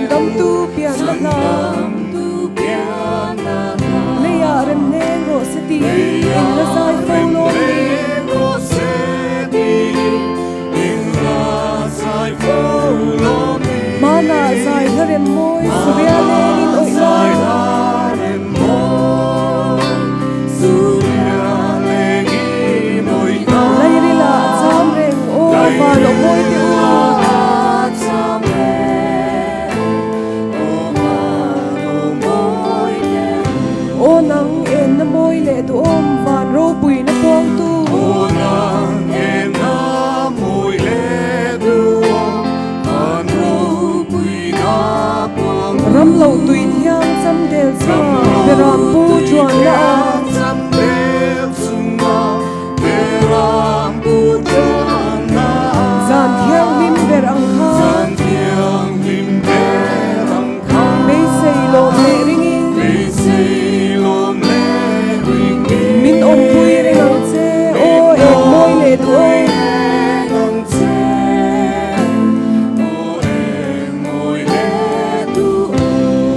Chhandamtu pianna hla. Leiah rem leng rawh se tih eng la zai fo lawm ni? Hmanah zai hla rem mawi Surya lengin awih lai. Lairila a cham reng aw van aw mawi te u. Aw nang enna mawi leh duhawm van ropuina puangtu. Ram loh tui thiang cham del chunga Beram pu chuanna a. Zan thianghlim ber ang kha. Beisei lawm leh ringin. Min awmpui reng ang che aw eng mawi leh duh aw.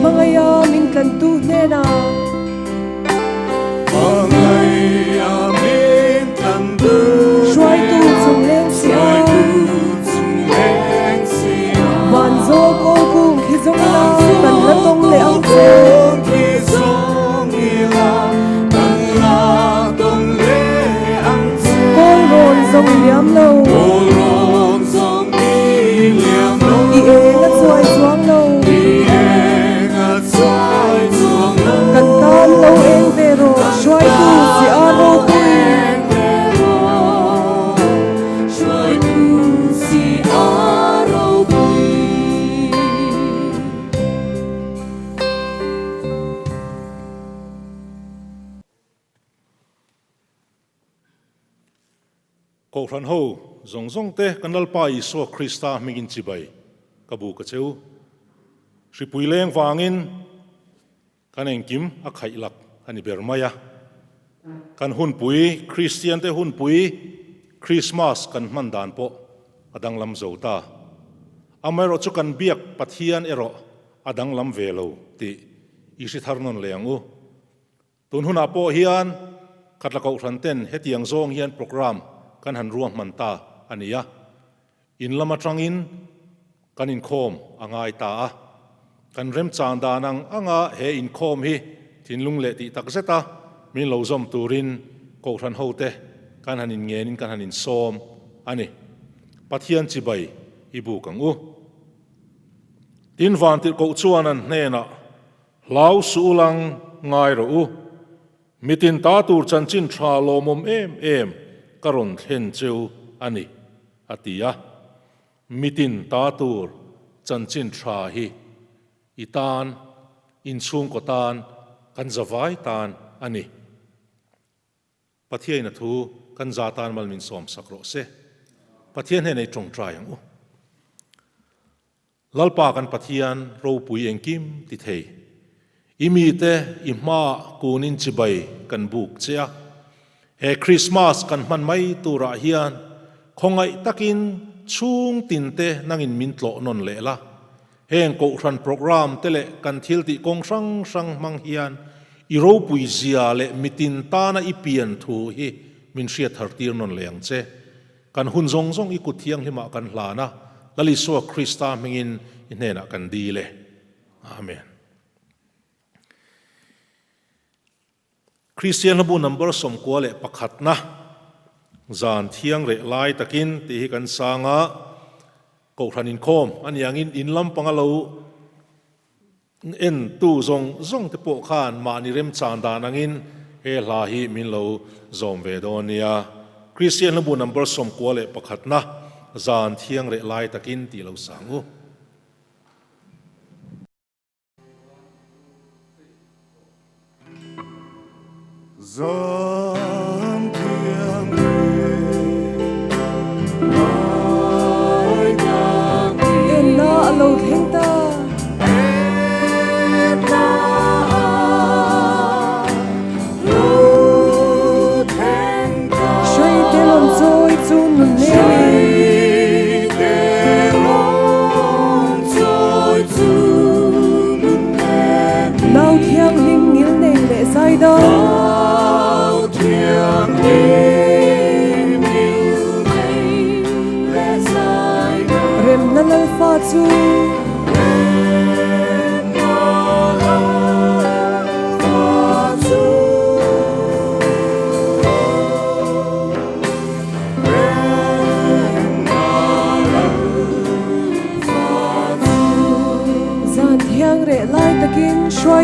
Hmangaia min tlantu hnenah. Hruaitu chung leng si a. Van zawl kawl kung khi zawng ila kan la tawng leh ang che. Kawl rawn zawng i liam lo. I eng a chuai chuang lo. Kan tan lo eng ve rawh hruaitu si a ropui. Kohhran ho zawng zawng te kan Lalpa Isua Krista hmingin chibai ka bu ka cheu. Hripui leng vangin kan engkim a khaih lak a ni ber mai a. Kan hunpui, Kristian te hunpui Krismas kan hman dan pawh a danglam zo ta. Amaherawhchu kan biak Pathian erawh a danglam ve lo tih i hri thar nawn leh ang u. Tun hunah pawh hian Khatla Kohhran ten hetiang zawng hian programme kan han ruahman ta a ni a, in lam atangin kan inkhawm a ngai ta a. Kan remchang dan ang anga he inkhawm hi thinlung leh tih tak zeta min lo zawm turin Kohhran hote kan han inngenin kan han insawm a ni. Pathian chibai i buk ang u. Tin Vantirhkoh chuan an hnenah Hlau suh u lang ngai rawh u. Mitin ta tur chanchin tha lawmawm em em ka rawn thlen cheu a ni, a ti a. Mitin ta tur chanchin tha hi i tan, inchhungkaw tan, kan zavai tan a ni. Pathiain a thu kan za tan mal min sawmsak rawh se. Pathian hnenah i tawngtai ang u. Lalpa kan Pathian ropui engkim ti thei. I mite i hmaah kunin chibai kan buk che a. He Krismas kan hman mai turah hian khawngaih takin chhung tinte nangin min tlawh nawn leh la. Heng kohhran program te leh kan thiltih kawng hrang hrang hmang hian i ropui zia leh mitin tana i pian thu hi min hriat thar tir nawn leh ang che. Kan hun zawng zawng i kut thianghlimah kan hlan a, Lal Isua Krista hmingin i hnenah kan dil e. Amen. Kristian hlabu number 91na zan thiang reh lai takin tih hi kan sang a, Kohhran inkhawm a niangin in lampanga lo En tu zawng zawng te pawh khan mahni remchan dan angin he hla hi min lo zawm ve dawn nia. Kristian hlabu number 91na zan thiang reh lai takin tih lo sang u. Zan thiang reh lai takin. Enna a lo thleng ta. Enna a lo thleng ta. Hreite rawn chawi chu nun nêmin. Hreite rawn chawi chu.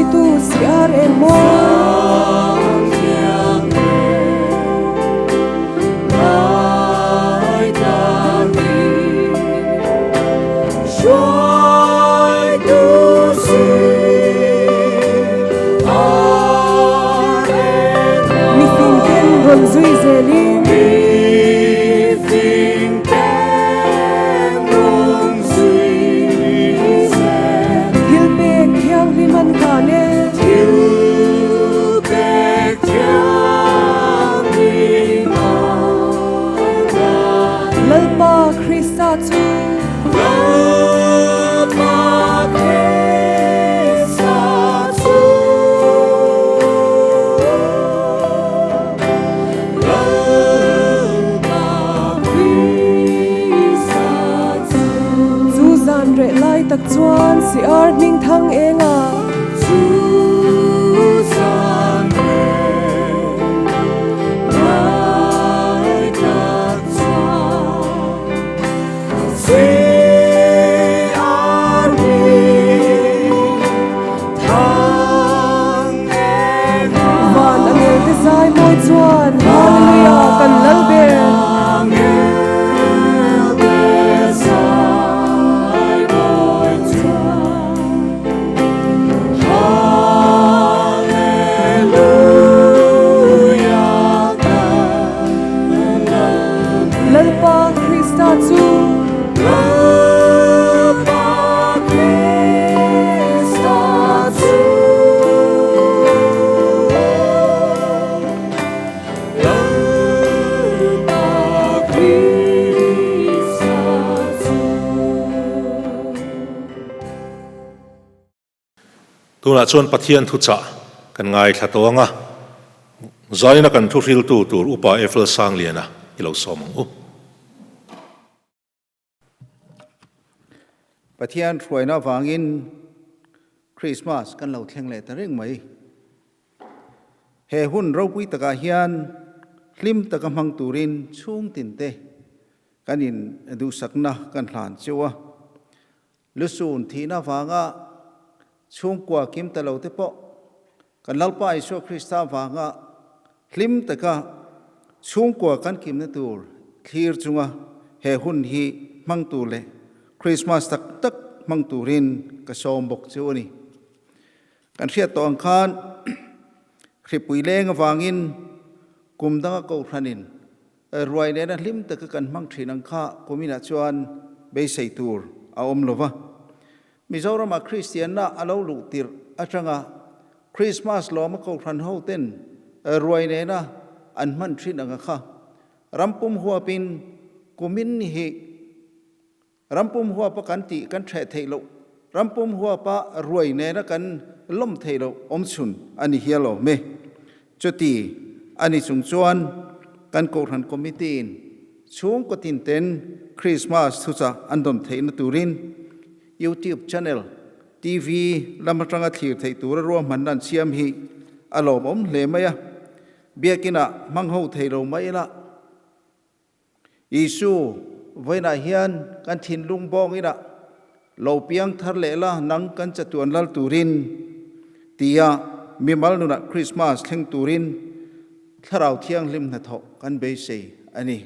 Hruaitu si ar eng mawi. Mifing ten rawn zui zelin. Thil pek thianghlim an hlan e. Lalpa Krista chu. Chu zan reh lai tak chuan siar hming thang eng a. Van a ngel te zai mawi chuan Hallelujah kan lal ber. Lalpa Krista chu. Tunah chuan Pathian thuchah kan ngaithla tawh ang a, zaina kan thuhriltu tur Upa Eiffel Sangliana i lo sawm ang u. Pathian hruaina avangin Krismas kan lo thleng leh ta reng mai. He hun ropui takah hian hlim taka hmang turin chhung tinte kan in duhsakna kan hlan cheu a. Lusun thihna avanga chhungkua kim ta lo te pawh kan Lalpa Isua Krista avanga hlim taka chhungkua kan kimna tur thlir chunga he hun hi hmang tur leh Krismas tak tak hmang turin ka sawm bawk chu a ni. Kan hriat tawh ang khan hripui leng avangin kum danga kohhranin Ruai nena hlim taka kan hmang thin ang kha kuminah chuan beisei tur a awm lo va. Mizoramah Kristianna a lo luh tirh atanga Krismas lawma kohhran hoten ruai nena an hman thin anga kha rampum huapin kumin hi Rampum huapa kan tih kan ṭheh theih loh, rampum huapa ruai nena kan lawm theih loh awmchhun a ni hial awm e. Chuti a ni chung chuan kan Kohhran Committee-in chhungkaw tinten Krismas thuchah an dawn theihna turin YouTube channel, TV lam atanga thlir theih tura ruahmanna an siam hi a lawmawm hle mai a, biakinah hmang ho thei lo mai ila. Isu, vawiinah hian kan thinlung bawng inah lo piang thar leh la nang kan chatuan lal turin tia mimal nunah Krismas thleng turin Thlarau Thianghlim hnathawh kan beisei a ni.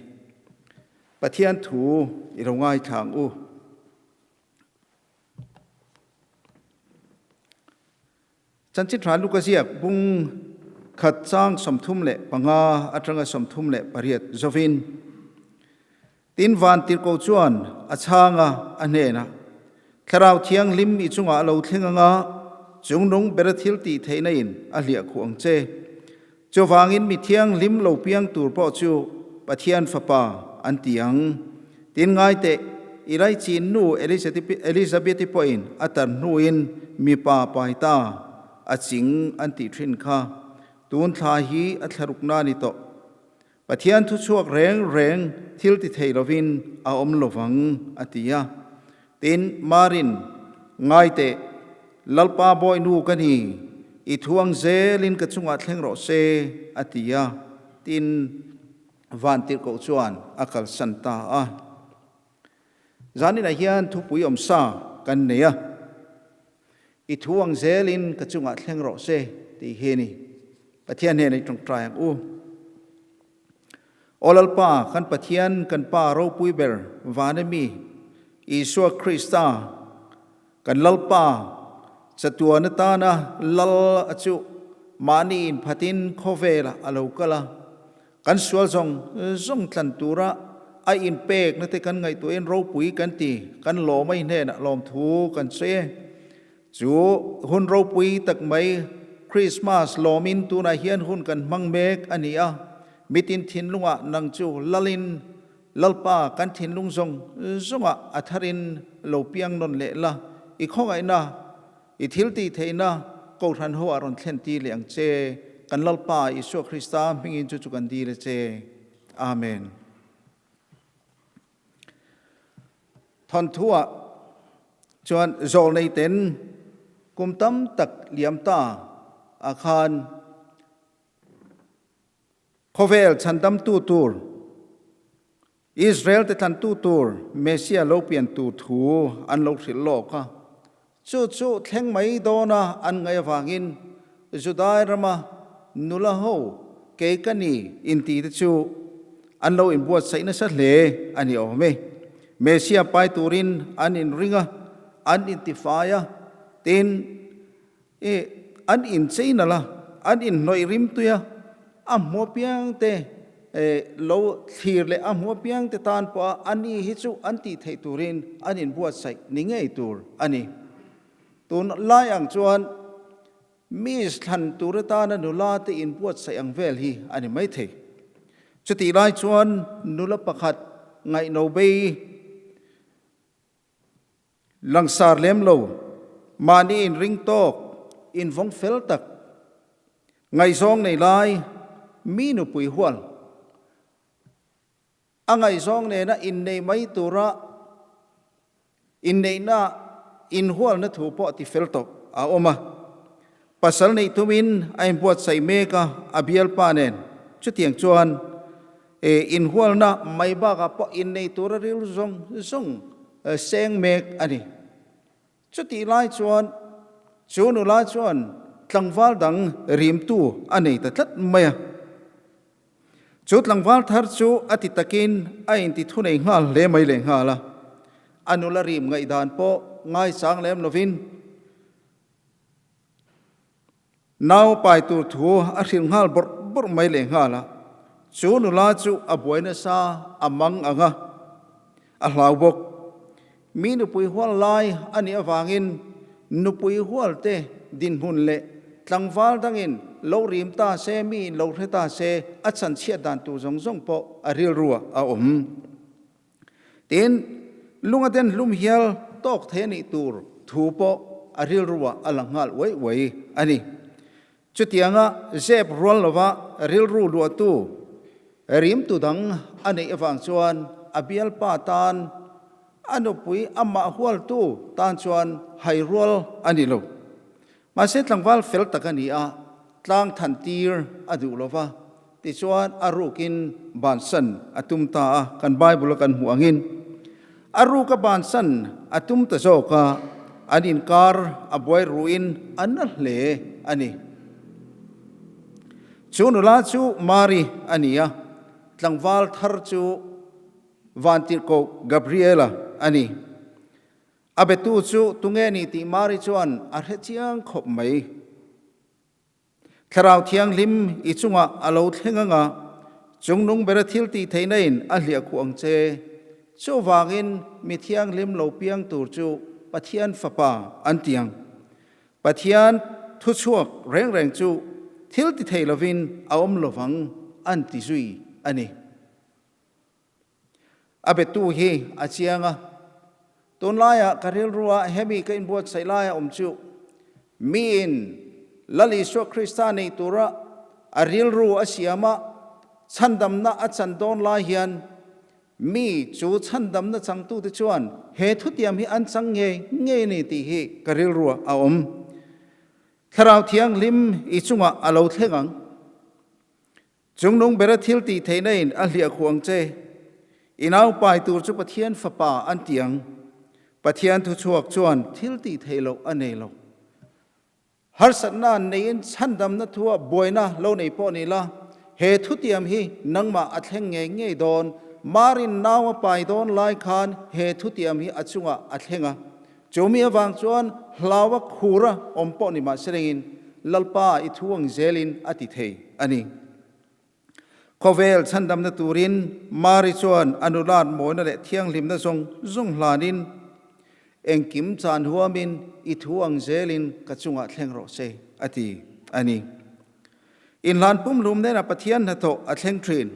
Pathian thu i lo ngaithla ang u. Chanchin Tha Luka ziak bung khat chang 35 atanga 38 zovin, Tin van tirhkoh chuan a chhang a, a hnenah, Thlarau Thianghlim i chungah a lo thleng anga chungnung bera thil tih theihna in a hliah khuh ang che. Chuvangin mi thianghlim lo piang tur pawh chu Pathian Fapa an ti ang. Tin ngai teh, i laichin nu Elizabeth-i pawhin a tar hnuin mipa pai ta a ching an tih thin kha. Tun thla hi a thlarukna a ni tawh. Pathian thuchhuak reng reng thil ti thei lovin a awm lovang, a ti a. Tin, Marin, Ngai teh, Lalpa Bawihnu ka ni, i thuang zelin ka chungah thleng rawh se, a ti a. Tin, Vantirhkoh chuan a kalsan ta a. Zaninah hian thupui awmsa kan nei a. I thu ang zelin ka chungah thleng rawh se tih hi a ni. Pathian hnenah i tawngtai ang u. Aw Lalpa, kan Pathian, kan Pa ropui ber, vana mi, Isua Krista, kan Lalpa, chatuan atana Lal a chu mahni inphatin khawvelah a lo kal a, kan sual zawng zawng tlan tura a inpekna te kan ngaihtuahin ropui kan ti, kan lawm a i hnenah lawmthu kan sawi e. Chu hun ropui tak mai Krismas lawmin tunah hian hun kan hmang mek a ni a, mitin thinlungah nang chu lalin Lalpa kan thinlung zawng zawngah a tharin lo piang nawn leh la, i khawngaihna, i thiltih theihna Kohhran ho ah rawn thlen ti leh ang che, kan Lalpa Isua Krista hmingin chu chu kan dil a che. Amen. Thawnthuah chuan zawlnei ten kum tam tak liam ta ah khan khawvel chhandamtu tur, Israel te tlantu tur Messiah lo pian tur thu an lo hrilh lawk a. Chu chu thleng mai dawna an ngaih avangin Judai rama nula ho kei ka ni inti te chu an lo inbuatsaih nasa hle a ni awm e. Messia pai turin an inring a, an intifai a, tin i an inchei nalh a, an inhnawih rimtui a, a hmu apiang te lo thlir leh a hmu apiang te tan pawha a ni hi chu an tih theih turin an inbuatsaih ni ngei tur a ni. Tun lai ang chuan Miss thlan tur atana nula te inbuatsaih ang vel hi a ni maithei. Chutih lai chuan nula pakhat ngaihno bei Langsar lem lo, mahni inring tawk, invawng fel tak, ngaihzawng nei lai, mi nupui hual, a ngaihzawng nena innei mai tura inneihna inhualna thu pawh ti fel tawh a awm a. Pasal neih tumin a inbuatsaih mek a, a bialpa nen chutiang chuan E inhualna mai bakah pawh innei tura rilru zawng zawng seng mek a ni. Chutih lai chuan chu nula chuan tlangval dang rimtu a nei ta tlat mai a. Chu tlangval thar chu a ti takin a inti thunei nghal hle mai leh nghal a. A nula rim ngaihdan pawh ngaichang lem lovin Nau pai tur thu a hrilh nghal bawrh bawrh mai leh nghal a, chu nula chu a buai nasa a mang ang a, a hlau bawk. Mi nupui hual lai a nih avangin nupui hual te dinhmun leh tlangval dangin lo rim ta se, miin lo hre ta se, a chhanchhiat dan tur zawng zawng pawh a rilruah a awm. Tin, lunga den hlum hial tawk thei a nih tur thu pawh a rilruah a lang nghal uai uai a ni. Chutianga zep rual lova rilru luahtu rimtu dang a neih avang chuan a bialpa tan a nupui amah hualtu tan chuan hai rual a ni lo. Mahse tlangval fel tak a ni a, tlang than tir a duh lo va, tichuan a rukin bansan a tum ta a, kan Bible a kan hmuh angin a ruka bansan a tum ta zawk a, an inkar a buai ruin a na hle a ni. Chu nula chu Mari a ni a, tlangval thar chu Vantirhkoh Gabriela a ni. A betu chu tunge ni tih Mari chuan a hre chiang khawp mai. Thlarau Thianghlim i chungah a lo thleng ang a, chungnung bera thil tih theihna in a hliah khuh ang che. Chuvangin mi thianghlim lo piang tur chu Pathian Fapa an ti ang. Pathian thuchhuak reng reng chu thil ti thei lovin a awm lovang an ti zui a ni. A betu hi a chiang a, tunlaiah ka rilrua hemi ka inbuatsaih laia awm chu miin Lal Isua Krista nei tura a rilru a siam a, chhandamna a chan dawn lai hian mi chu chhandamna changtute chuan he thutiam hi an chang ngei ngei a ni tih hi ka rilrua a awm. Thlarau Thianghlim i chungah a lo thleng ang. Chungnung bera thil tih theihna in a hliah khuh ang che. I nau pai tur chu Pathian Fapa an ti ang. Pathian thuchhuak chuan thil tih theih loh a nei lo. Harsatna neiin chhandamna thua buaina lo nei pawh ni la, he thutiam hi nangmah a thleng ngei ngei dawn. Marin nau a pai dawn lai khan he thutiam hi a chungah a thleng a. Chumi avang chuan hlau a khur a awm pawh ni mahse rengin Lalpa i thu ang zelin a ti thei a ni. Khawvel chhandamna turin Mari chuan a nulat mawina leh thianghlimna zawng zawng hlanin, Engkim chan huamin i thu ang zelin ka chungah thleng rawh se, a ti a ni. Inhlan pumhlum nena Pathian hnathawh a thleng thin.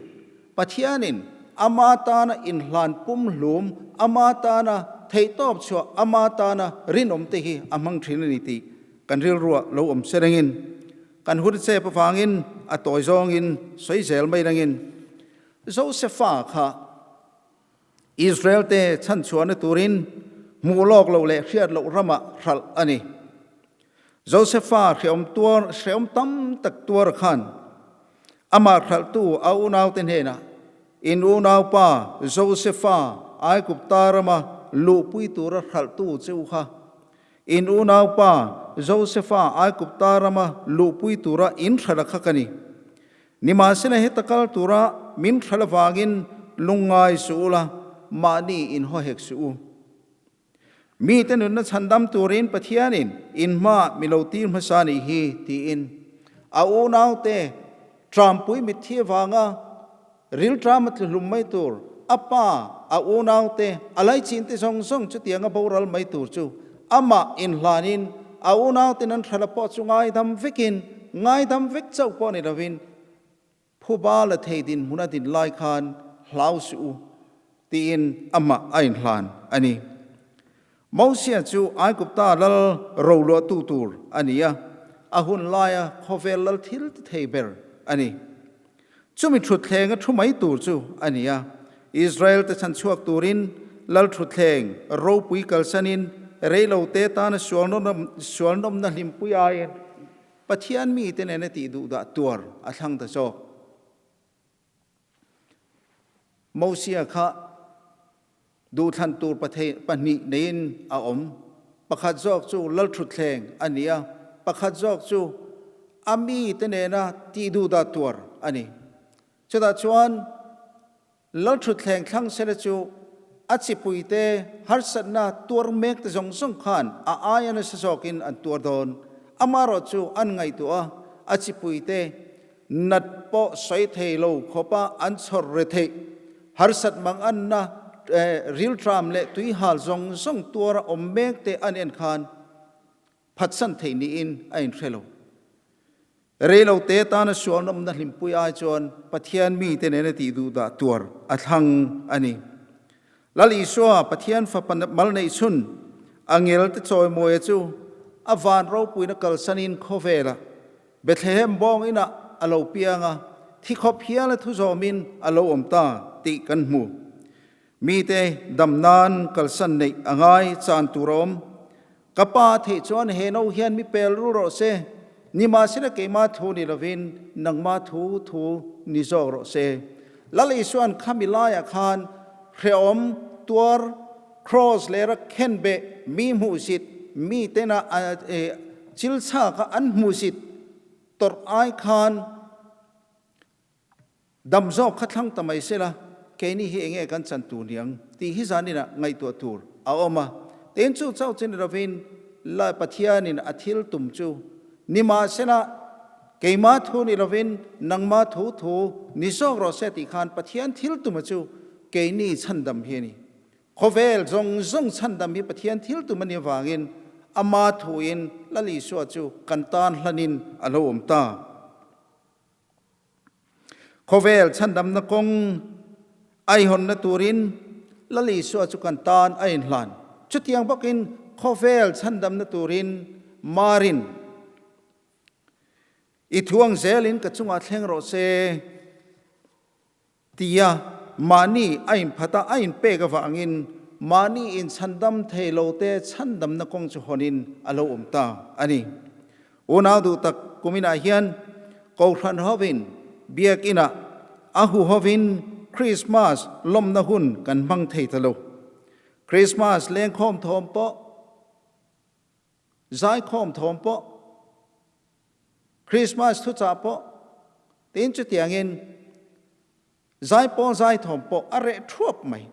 Pathianin ama tana inhlan pumhlum, ama tana theihtawp chhuah, ama tana rinawmte hi a hmang thin a ni tih kan rilruah lo awm se rengin, Kan hun chep avangin a tawi zawngin sawi zel mai rengin Josefa kha Israel te chhanchhuahna turin hmuh lawk loh leh hriat loh ramah hralh a ni. Josefa hreawm tuar hreawm tam tak tuar khan amah hralhtu a unaute hnenah, In unaupa Josefa Aigupta rama luhpui tura hralhtu che u kha In unaupa Josefa Aigupta rama luhpui tura in hralh kha ka ni. Nimahsela heta kal tura min hralh avangin lungngai suh ula, mahni in haw hek suh u. Mite nunna chhandam turin Pathianin in hmaah mi lo tir hmasa nih hi, tiin a unaute Trampui mitthi avanga Rilṭam a tluhlum mai tur, a pa, a unaute, a laichinte zawng zawng chutianga boral mai tur chu amah inhlanin a unauten an hrala pawh chu ngaidam vekin, ngaidam vek chauh pawh ni lovin, phuba la thei dinhmun a din lai khan hlau suh u tiin amah a inhlan a ni. Mosia chu Aigupta lal roluahtu tur a ni a, a hun laia khawvel lal thil ti thei ber a ni. Chumi thutthleng a thu mai tur chu a ni a, Israel te chhan chhuak turin lal thutthleng ropui kalsanin reilo te tana sualnawmna hlimpui aiin Pathian mite nena tih duhdah tuar a thlang ta zawk. Mosia kha duhthlan tur pahnih neiin a awm. Pakhat zawk chu lalthutthleng a ni a, pakhat zawk chu a mite nena tihduhdah tuar a ni. Chutah chuan lalthutthleng thlang sela chu a chipuite harsatna tuar mekte zawng zawng khan a aia nasa zawkin an tuar dawn. Amaherawhchu an ngaihtuah a, a chipuite Nat pawh sawi thei lo khawpa an chhawr re theih, harsat manganna rilṭam leh tuihal zawng zawng tuara awm mek te an en khan phatsan theih niin a inhre lo. Reilo te tana sualnawmna hlimpui ai chuan Pathian mite nena tih duhdah tuar a thlang a ni. Lal Isua, Pathian Fapa mal neih chhun, angel te chawimawia chu a van ropuina kalsanin khawvelah Bethlehem bawng inah a lo piang a, thi khawp hial a thu zawmin a lo awm ta tih kan hmu. Mite dam nan kalsan neih a ngai chan tur a awm. Ka pa theih chuan he no hian mi pel rul rawh se, nimahsela keimah thu ni lovin nangmah thu thu ni zawk rawh se. Lal Isua'n khami laiah khan hrehawm tuar Kraws lera khenbeh mi hmuhsit mi tena chilchhak a an hmuhsit tawrh ai khan dam zawk kha thlang ta mai sela, keini hi enge kan chan tur niang tih hi zaninah ngaihtuah tur a awm a. Tin chu chauh chu ni lovin la Pathianin a thil tum chu nimahsela keimah thu ni lovin nangmah thu thu ni zawk rawh se tih khan Pathian thil tuma chu keini chhandam hi a ni. Khawvel zawng zawng chhandam hi Pathian thil tum a nih avangin ama thuin Lal Isua chu kan tan hlanin a lo awm ta. Khawvel chhandamna kawng aihawnna turin Lal Isua chu kan tan a inhlan. Chutiang bawkin khawvel chhandamna turin Marin i thuang zelin ka chungah thleng rawh se. Tia mahni a inphat a, a inpek avangin mahni inchhandam thei lote chhandamna kawng chu hawnin a lo awm ta a ni. Unau duh tak kuminah hian Kohhran hovin Biakinah a huhovin Krismas lawmna hun kan hmang thei ta lo. Krismas lengkhawm thawm pawh, zaikhawm thawm pawh. Christmas thuchah pawh tin chutiangin zaipawl zaithawm pawh a reh thuap mai.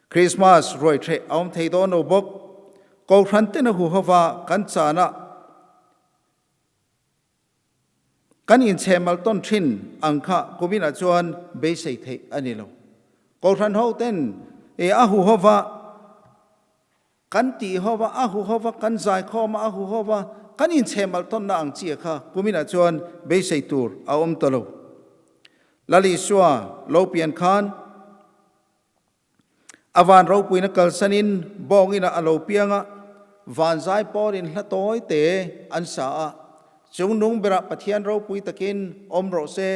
Christmas ruai threh a awm thei dawn lo bawk. Kohhran ten a huhova kan chana kan inchhemal tawn thin ang kha kuminah chuan beisei theih a ni lo. Kohhran ho ten e a huhova Kan tih hova, a hu hova, kan zai khawm a, a hu hova, kan inchhemalh tawnna ang chi kha kuminah chuan beisei tur a awm ta lo. Lal Isua lo pian khan a van ropuina kalsanin bawngina a lo piang a, van zai pawlin hla tawi te an sa a, Chung nung berah Pathian ropui takin awm rawh se,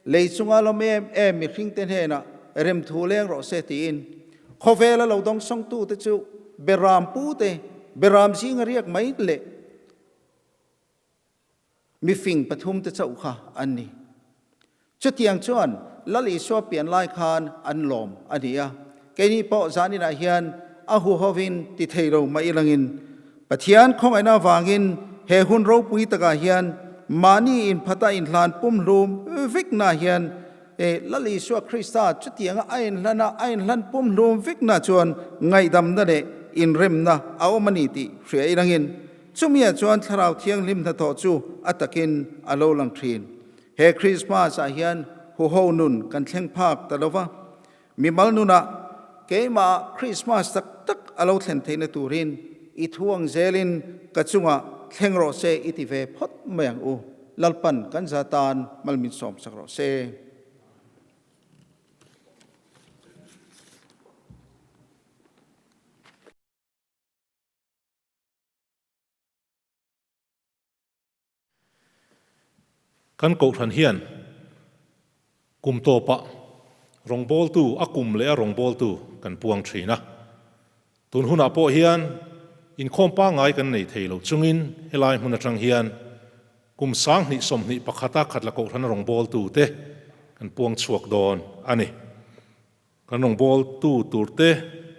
lei chunga lawm em em mihringte hnenah remthu leng rawh se tiin khawvela lo dawngsawngtute chu beram pute, beram zinga riak mai leh mifing pathumte chauh kha an ni. Chutiang chuan Lal Isua pian lai khan an lawm a ni a, keini pawh zaninah hian a huhovin ti thei lo mai langin Pathian khawngaihna avangin he hun ropui takah hian mahni inphata inhlan pumhlum vekna hian e Lal Isua Krista chutianga a inhlan a, a inhlan pumhlum vekna chuan ngaihdamna leh inremna a awm a ni tih hria i langin chumia chuan Thlarau Thianghlim hnathawh chu a takin a lo lang thin. He Christmas ah hian huho nun kan thleng phak ta lova, mimal nunah keimah Christmas tak tak a lo thlen theihna turin i thu ang zelin ka chungah thleng rawh se i ti ve phawt mai ang u. Lalpan kan za tan mal min sawm sak rawh se. Kan kohhran hian kum tawpah rawngbawltu, a kum leh a rawngbawltu kan puang thin a. Tun hunah pawh hian inkhawm pangngai kan nei thei lo chungin helai hmun atang hian kum 2021 a Khatla kohhrana rawngbawltu te kan puang chhuak dawn a ni. Kan rawngbawltu turte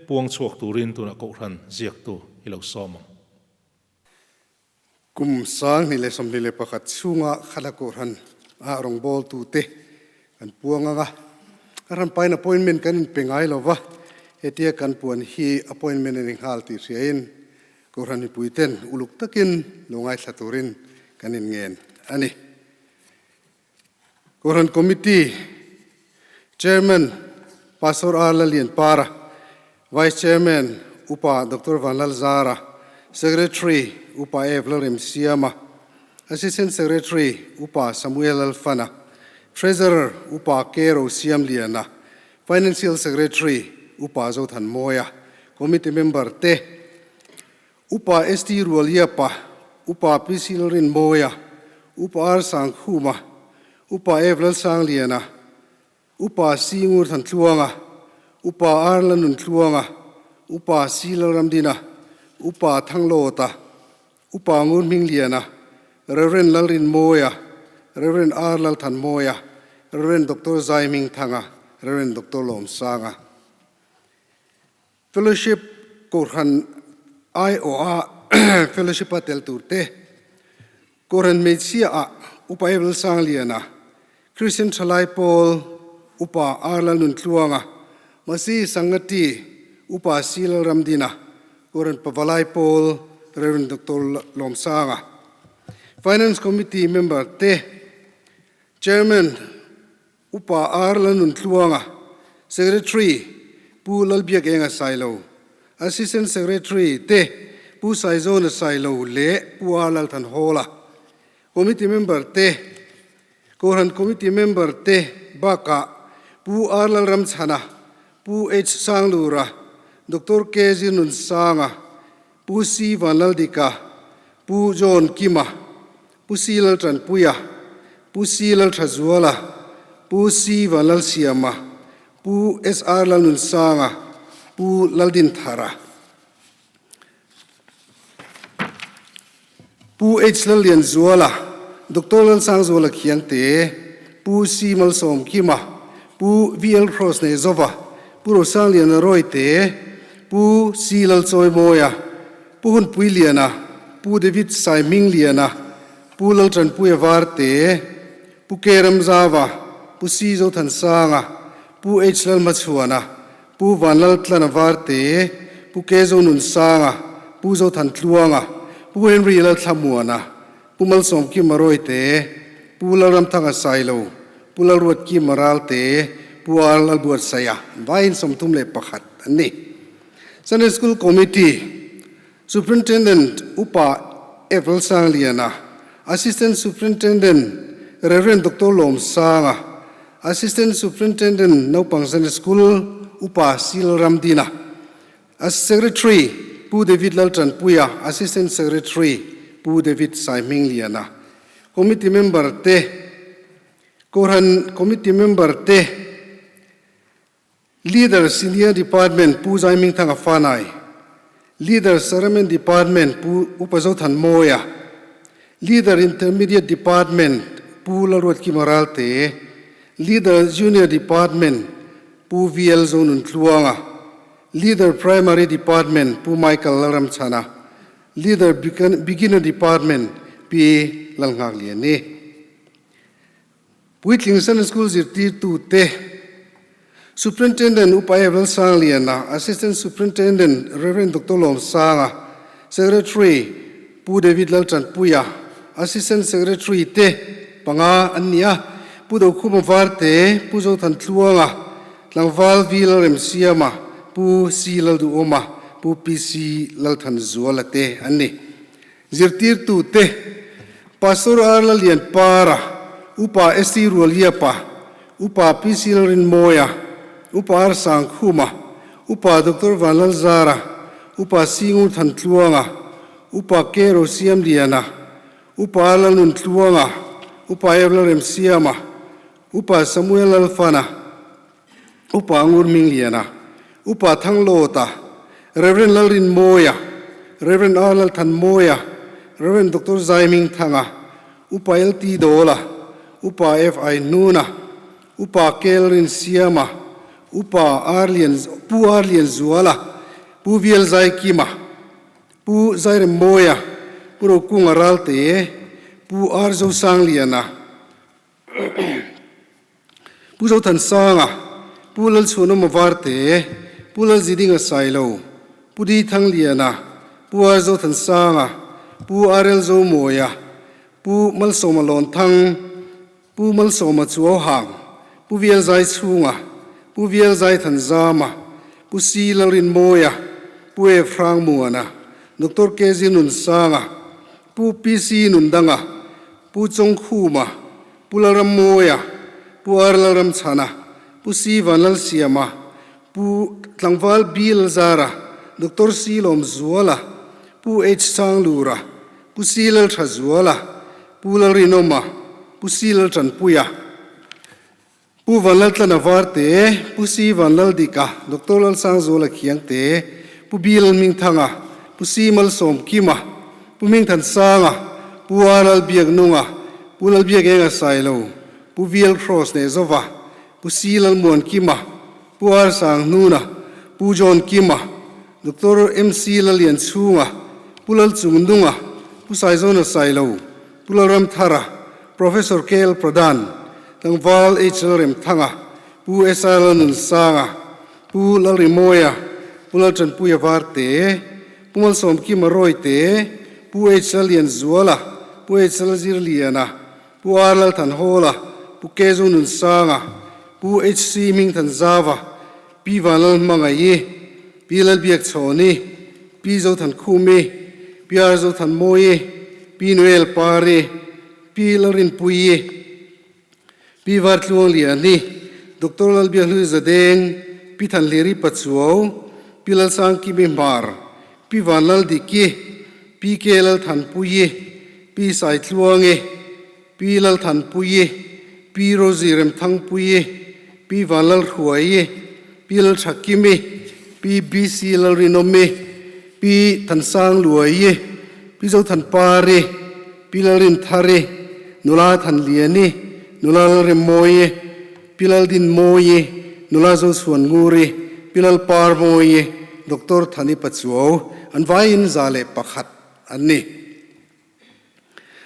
puang chhuak turin tunah kohhran ziaktu i lo sawm ang. Kum 2021 chhunga Khala Kohhran ah rawngbawltute kan puang ang a, a hranpain appointment kan inpe ngai lo va, hetia kan puan hi appointment a ni nghal tih hriain Kohhran mipuiten uluk takin lo ngaithla turin kan inngen a ni. Kohhran Committee Chairman Pastor R. Lalianpara, Vice Chairman Upa Doctor Vanlalzara, Secretary Upa Ev Lalremsiama, Assistant Secretary Upa Samuel Lalfana, Treasurer Upa K. Rosiamliana, Financial Secretary Upa Zothanmawia, Committee Member te, Upa ST Rualiapa, Upa PC Lalrinmawia, Upa R Sangkhuma, Upa F Lalsangliana, Upa C Ngurthantluanga, Upa R Lanuntluanga, Upa C Lalramdina, Upa Thanglawta, Upa Ngurhmingliana, Rev Lalrinmawia, Rev R Lalthanmawia, Rev Doctor Zaimingthanga, Rev Doctor Lawmsanga. Fellowship Kohhran aiawha Fellowship-a tel tur te, Kohhran hmeichhia-ah Upa Abel Sangliana, Christian Thalai Pawl Upa R Lalnuntluanga, Masi Sangati Upa C Lalramdina, Kohhran Pavalai Pawl Rev Doctor Lawmsanga, Finance Committee member te, Chairman Upa R Lalnuntluanga, Secretary Pu Lalbiakenga Sailo, Assistant Secretary te Pu Saizawna Sailo leh Pu R Lalthanhawla, Committee member te, Kohhran Committee member te bakah Pu R Lalramchhana, Pu H Sanglura, Doctor K Zirnunsanga, Pu C Vanlaldika, Pu John Kima, Pu C Laltanpuia, Pu C Lalthazuala, Pu C Vanlalsiama, Pu SR Lalnunsanga, Pu Laldinthara, Pu H Lallianzuala, Doctor Lalsangzuala Khiangte, Pu C Malsawmkima, Pu VL Cross Neizova, Pu Rosangliana Royte, Pu C Lalchawimawia, Pu Hunpuiliana, Pu David Saihmingliana, Pu. Pu Laltanpuia Varte, Pu K Ramzava, Pu C Zothansanga, Pu H Lalhmachhuana, Pu Vanlaltlana Varte, Pu K Zonunsanga, Pu Zothantluanga, Pu Henry Lalthlamuana, Pu Malsawmkima Rawite, Pu Lalramthanga Sailo, Pu Lalruatkima Ralte, Pu R Lalbuatsaia, vaiin 31 an ni. Sunday School Committee, Superintendent Upa F Lalsangliana, Assistant Superintendent Rev Doctor Lawmsanga, Assistant Superintendent Naupang Sunday School Upa C Lalramdina, Secretary Pu David Laltanpuia, Assistant Secretary Pu David Saihmingliana, Committee Member te, Kohhran Committee Member te, Leader Senior Department Pu Zaimingthanga Fanai, Leader Sarament Department Pu Upa Zothanmawia, Leader Intermediate Department Pu Lalruatkima Ralte, Leader Junior Department Pu VL Zonuntluanga, Leader Primary Department Pu Michael Lalramchhana, Leader Beginner Department Pi Lalnghakliani. Puitling Sunday School zirtirtute, Superintendent Upa Evel Sangliana, Assistant Superintendent Rev. Doctor Lawmsanga, Secretary Pu David Laltanpuia, Assistant Secretary te panga an ni a, Pu Dokhuma Varte, Pu Zothantluanga, Tlangval V Lalremsiama, Pu C Lalduhawma, Pu PC Lalthanzuala te an ni. Zirtirtute, Pastor R Lalianpara, Upa ST Rualiapa, Upa PC Lalrinmawia, Upa R Sangkhuma, Upa Doctor Vanlalzara, Upa Singur Thantluanga, Upa K Rosiamliana, Upa R Lalnuntluanga, Upa F Lalremsiama, Upa Samuel Lalfana, Upa Ngurmingliana, Upa Thanglawta, Rev. Lalrinmawia, Rev. R Lalthanmawia, Rev. Doctor Zaimingthanga, Upa LT Dawla, Upa FI Hnuna, Upa K Lalrinsiama, Upa R Lian, Pu R Lianzuala, Pu VL Zaikima, Pu Zairemmawia, Pu Rokunga Ralte, Pu R Zosangliana, Pu Zothansanga, Pu Lalchhuanawma Varte, Pu Lalzidinga Sailo, Pu Di Thangliana, Pu R Zothansanga, Pu RL Zomawia, Pu Malsawma Lawnthang, Pu Malsawma Chuauhang, Pu Vial Zaichhunga, Pu Vial Zaithanzama, Pu C Lalrinmawia, Pu F Hrangmuana, Doctor KZ Nunsanga, Pu PC Nundanga, Pu Chawngkhuma, Pu Lalrammawia, Pu R Lalramchhana, Pu C Vanlalsiama, Pu Tlangval B Lalzara, Doctor C Lawmzuala, Pu H Sanglura, Pu C Lalthazuala, Pu Lalrinawma, Pu C Laltanpuia, Pu Vanlaltlana Varte, Pu C Vanlaldika, Doctor Lalsangzuala Khiangte, Pu B Lalhmingthanga, Pu C Malsawmkima, Pu Hmingthansanga, Pu R Lalbiaknunga, Pu Lalbiakenga Sailo, Pu V L Cross Nehzova, Pu C Lalmuankima, Pu R Sanghnuna, Pu John Kima, Doctor MC Lalianchhunga, Pu Lalchungnunga, Pu Saizawna Sailo, Pu Lalramthara, Professor KL Pradhan, Tlangval H Lalremthanga, Pu SR Lalnunsanga, Pu Lalrimawia, Pu Laltanpuia Varte, Pu Malsawmkima Rawite, Pu H Lalianzuala, Pu H Lalzirliana, Pu R Lalthanhawla, Pu K Zonunsanga, Pu HC Hmingthanzava, Pi Vanlalhmangaii, Pi Lalbiakchhawni, Pi Zothankhumi, Pi R Zothanmawii, Pi Noel Pari, Pi Lalrinpuii, Pi Vartluangliani, Doctor Lalbiakhlui Zadeng, Pi Thanhliri Pachuau, Pi Lalsangkimi Hmar, Pi Vanlaldiki, Pi K Lalthanpuii, Pi Saitluangi, Pi Lalthanpuii, Pi Rosie Remthangpuii, Pi Vanlalhruaii, Pi Lalthakimi, Pi BC Lalrinawmi, Pi Thansangluaii, Pi Zothanpari, Pi Lalrinthari, Nula Thanliani, Nula Lalremmawii, Pi Laldinmawii, Nula Zochhuannguri, Pi Lalparmawii, Doctor Thani Pachuau, an vaiin 101 an ni.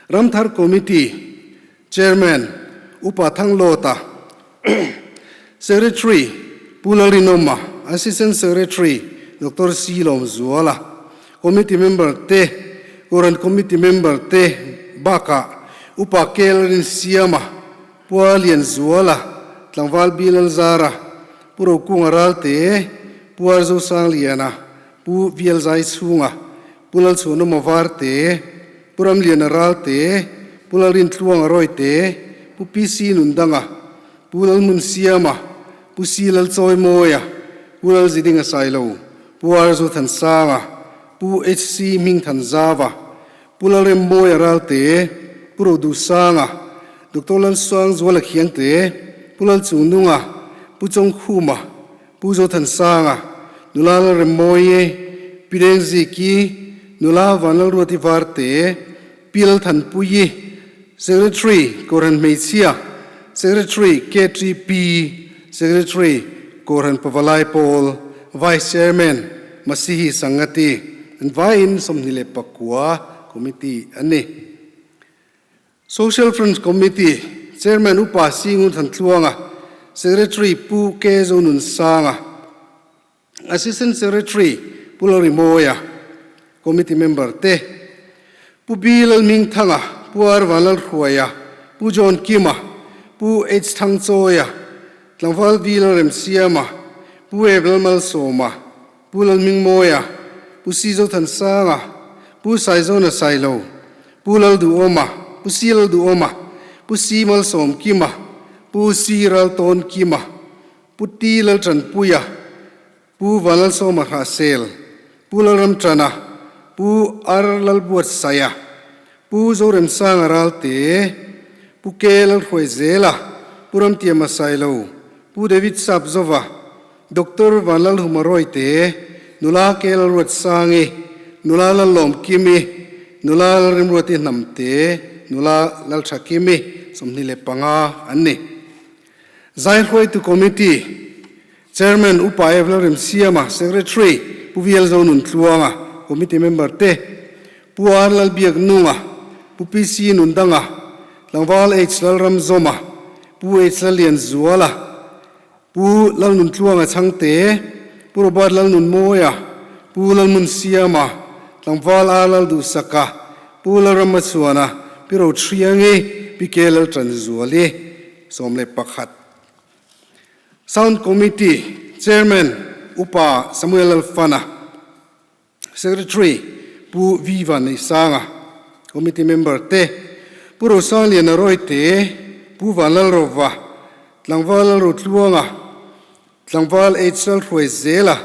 Ramthar Committee Chairman Upa Thanglawta, Secretary Pu Lalrinawma, Assistant Secretary Doctor C Lawmzuala, Committee Member te, Kohhran Committee Member te bakah Upa K Lalrinsiama, Pua Lianzuala, Tlangval B Lalzara, Pu Rokunga Ralte, Pu Arzosangliana, Pu Vialzai Chhunga, Pu Lalchhuanawma Varte, Pu Ramliana Ralte, Pu Lalrintluanga Rawite, Pu PC Nundanga, Pu Lalhmunsiama, Pu C Lalchawimawia, Pu Lalzidinga Sailo, Pu Arzu Thansanga, Pu HC Hmingthanzava, Pu Lalremmawia Ralte, Pu Rodusanga, Doctor Lalsuangzuala Khiangte, Pu Lalchungnunga, Pu Chawngkhuma, Pu Zothansanga, Nula Lalremmawii, Pi Dengziki, Nula Vanlalruati Varte, Pi Lalthanpuii, Secretary, Kohhran Hmeichhia, Secretary, KTP, Secretary, Kohhran Pavalai Pawl, Vice Chairman, Masihi Sangati, an vaiin 29 Committee an ni. Social Front Committee Chairman Upa Singun Thantluanga, Secretary Pu K Zonunsanga, Assistant Secretary Pu Lalrimawia, Committee Member te, Pu B Lalhmingthanga, Pu R Vanlalhruaia, Pu John Kima, Pu H Thangchawia, Tlangval V Lalremsiama, Pu Eb Lalmalsawma, Pu Lalhmingmawia, Pu C Zothansanga, Pu Saizawna Sailo, Pu Lalduhawma, Pu C Lalduhawma, Pu C Malsawmkima, Pu C Raltawnkima, Pu T Laltanpuia, Pu Vanlalsawma Hrahsel, Pu Lalramchana, Pu R Lalbuatsaia, Pu Zoremsanga Ralte, Pu K Lalhruaizela, Pu Ramtiama Sailo, Pu David Sapzova, Doctor Vanlalhuma Rawite, Nula K Lalruatsangi, Nula Lallawmkimi, Nula Lalrimruati Hnamte, Nula Lalthakimi, 25 an ni. Zaihruaitu Committee Chairman Upa Ev Lalremsiama, Secretary Pu Vialzo Nuntluanga, Committee Member te, Pu R Lalbiaknunga, Pu PC Nundanga, Tlangval H Lalramzawma, Pu H Lallianzuala, Pu Lalnuntluanga Chhangte, Pu Robert Lalnunmawia, Pu Lalhmunsiama, Tlangval R Lalduhsaka, Pu Lalrammachuana, Pi Rothriangi, Pi K Laltanzuali, 11. Sound Committee Chairman Upa Samuel Lalfana, Secretary Pu V Vanneihsanga, Committee Member te, Pu Rosangliana Rawite, Pu Vanlalrova, Tlangval Lalrotluanga, Tlangval H Lalhruaizela,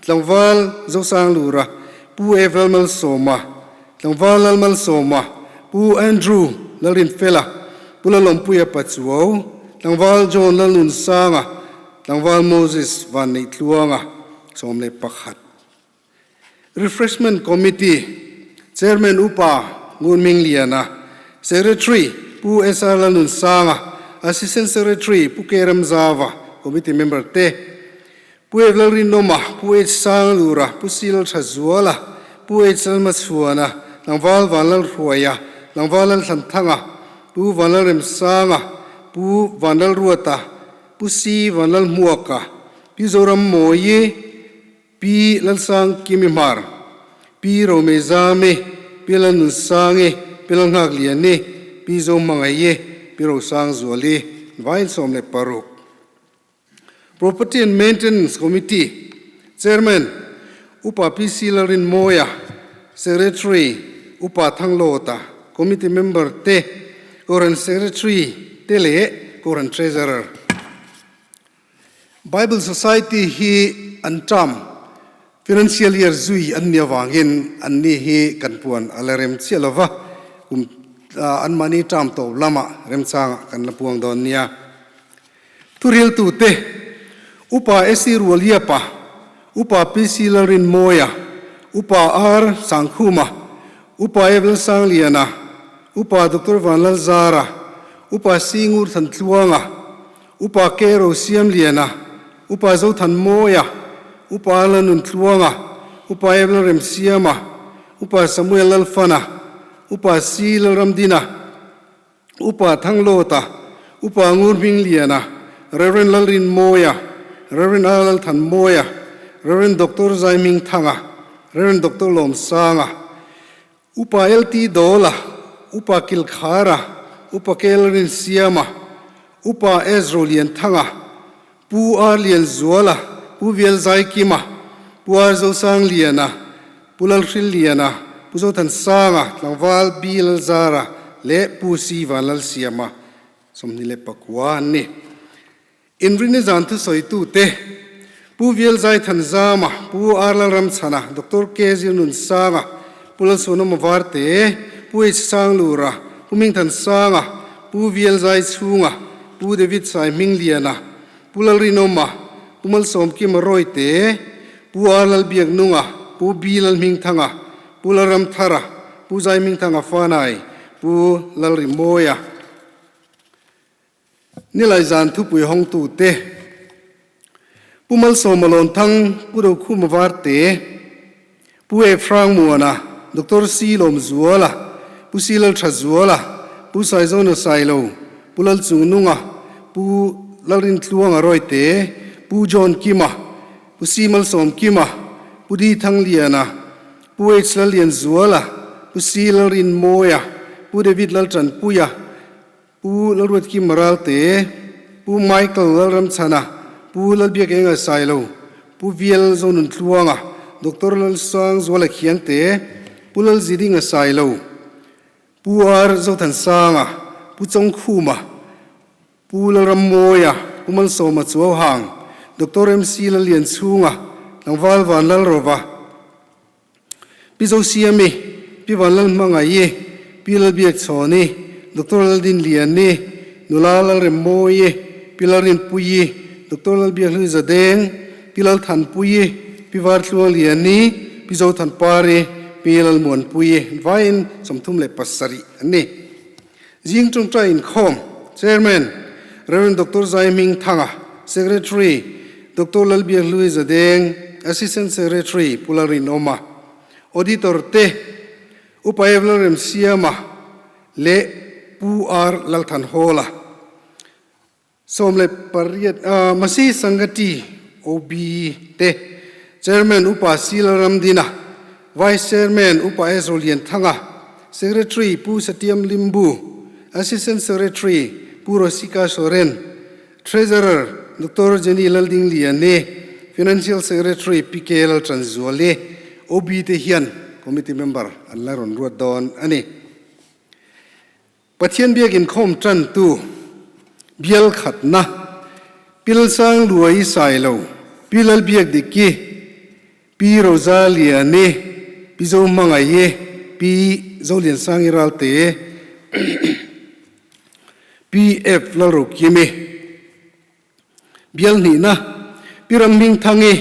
Tlangval Zosanglura, Pu F Lalmalsawma, Tlangval Lalmalsawma, Pu Andrew Lalrinfela, Pu Lalawmpuia Pachuau, Tlangval John Lalnunsanga, Tlangval Moses Vanneihtluanga, 11. Refreshment Committee Chairman Upa Ngunmingliana, Secretary Pu SR Lalnunsanga, Assistant Secretary Pu K Ramzava, Committee Member te, Pu Ev Lalrinawma, Pu H Sanglura, Pu C Lalthazuala, Pu H Lalmachhuana, Tlangval Vanlalhruaia, Tlangval Lalthlanthanga, Pu Vanlalremsanga, Pu Vanlalruata, Pu C Vanlalhmuaka, Pi Zorammawi, Pi Lalsang Kimi Hmar, Pi Romezami, Pi Lalnunsangi, Pi Lalnghakliani, Pi Zohmangaii, Pi Rosangzuali, vain 16. Property and Maintenance Committee Chairman Upa PC Lalrinmawia, Secretary Upa Thanglawta, Committee Member te, Kohhran Secretary te leh Kohhran Treasurer. Bible Society hi an term financial year zui an ni avangin an ni hi kan puan a la rem chiah lova, kum anmahni term tawp lamah remchangah kan la puang dawn nia. Thuriltute, Upa SC Rualiapa, Upa PC Lalrinmawia, Upa R Sangkhuma, Upa Ev Lalsangliana, Upa Doctor Vanlalzara, Upa C Ngurthantluanga, Upa K Rosiamliana, Upa Zothanmawia, Upa Lanuntluanga, Upa Ev Lalremsiama, Upa Samuel Lalfana, Upa C Lalramdina, Upa Thanglawta, Upa Ngurhmingliana, Rev. Lalrinmawia, Rev. R Lalthanmawia, Rev. Doctor Zaihmingthanga, Rev. Doctor Lawmsanga, Upa LT Dawla, Upa Kilkhara, Upa Kel Rinsiama, Upa S Rolianthanga, Pu R Lianzuala, Pu Vial Zaikima, Pu R Zosangliana, Pu Lalhrilliana, Pu Zothansanga, Tlangval B Lalzara leh Pu C Vanlalsiama, 29 an ni. Inrini zan thusawitute, Pu Vialzai Thanzama, Pu R Lalramchhana, Doctor K Zirnunsanga, Pu Lalsuanawma Varte, Pu H Sanglura, Pu Mingthansanga, Pu Vialzai Chhunga, Pu David Saihmingliana, Pu Lalrinawma, Pu Malsawmkima Rawite, Pu R Lalbiaknunga, Pu B Lalhmingthanga, Pu Lalramthara, Pu Zaihmingthanga Fanai, Pu Lalrimawia. Nilai zan thupui hawngtute, Pu Malsawma Lawnthang, Pu Rokhuma Varte, Pu E Hrang Muana, Doctor C Lawmzuala, Pu C Lalthazuala, Pu Saizawna Sailo, Pu Lalchungnunga, Pu Lalrintluanga Rawite, Pu John Kima, Pu C Malsawmkima, Pu D Thangliana, Pu H Lallianzuala, Pu C Lalrinmawia, Pu David Laltanpuia, Pu Lalruatkim Ralte, Pu Michael Lalramchhana, Pu Lalbiakenga Sailo, Pu Vial Zonuntluanga, Doctor Lalsangzuala Khiangte, Pu Lalzidinga Sailo, Pu R Zothansanga, Pu Chawngkhuma, Pu Lalrammawia, Pu Malsawma Chuauhang, Doctor MC Lallianchhunga, Tlangval Vanlalrova, Pi Zosiami, Pi Vanlalhmangaii, Pi Lalbiakchhawni, Doctor Laldinliani, Nula Lalremmawii, Pi Lalrinpuii, Doctor Lalbiakhlui Zadeng, Pi Lalthanpuii, Pi Vartluangliani, Pi Zothanpari, Pi Lalmuanpuii vaiin 37 an ni. Zing tawngtai inkhawm Chairman Rev. Doctor Zaihmingthanga, Secretary Doctor Lalbiakhlui Zadeng, Assistant Secretary Pu Lalrinawma, Auditor te Upa Ev Lalremsiama leh Pu R Lalthanhawla. 18 Masi Sangati OB te Chairman Upa C Lalramdina, Vice Chairman Upa S Rolianthanga, Secretary Pu Satiam Limbu, Assistant Secretary Pu Rosika Soren, Treasurer Doctor Jenny Laldingliani, Financial Secretary Pi K Laltanzuali, OB te hian Committee Member an la rawn ruat dawn a ni. Pathian biak inkhawm tantu bial khatna Pilsang Luai Sailo, Pi Lalbiakdiki, Pi Rosaliani, Pi Zohmangaii, Pi Zoliansangi Ralte, Pi F Lalrokimi. Bial hnihna, Pi Ramhmingthangi,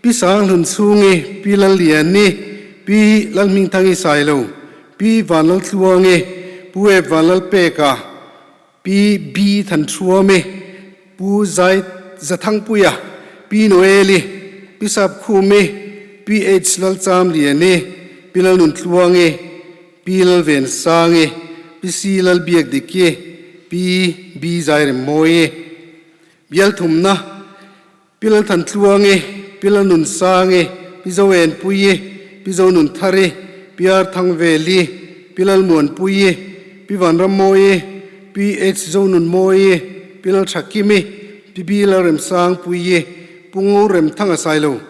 Pi Sanghlunchhungi, Pi Lalliani, Pi Lalhmingthangi Sailo, Pi Vanlaltluangi, Pu Ep Vanlalpeka, Pi B Thanthruami, Pu Zai Zathangpuia, Pi Noeli, Pi Sapkhumi, Pi H Lalchamliani, Pi Lalnuntluangi, Pi Lalvensangi, Pi C Lalbiakdiki, Pi B Zairemmawii, Bialthumna, Pi Lalthantluangi, Pi Lalnunsangi, Pi Zoenpuii, Pi Zonunthari, Pi R Thangveli, Pi Lalmuanpuii, Pi Vanrammawii, Pi H Zonunmawii, Pi Lalthakimi, Pi B Lalremsangpuii, Pu Nguremthanga Sailo,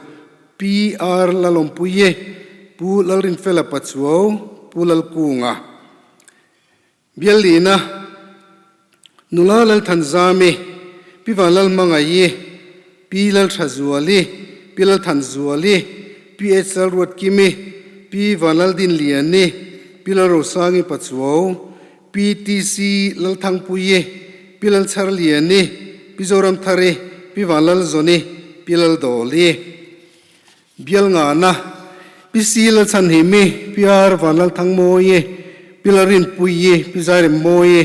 Pi R Lalawmpuii, Pu Lalrinfela Pachuau, Pu Lalkunga, Biallina, Nula Lalthanzami, Pi Vanlalhmangaii, Pi Lalthazuali, Pi Lalthanzuali, Pi H Lalruatkimi, Pi Vanlaldinliani, Pi Lalrosangi Pachuau, Pi TC Lalthangpuii, Pi Lalchharliani, Pi Zoramthari, Pi Vanlalzawni, Pi Laldawli. Bialngana, Pi C Lalchhanhimi, Pi R Vanlalthangmawii, Pi Lalrinpuii, Pi Zairemmawii,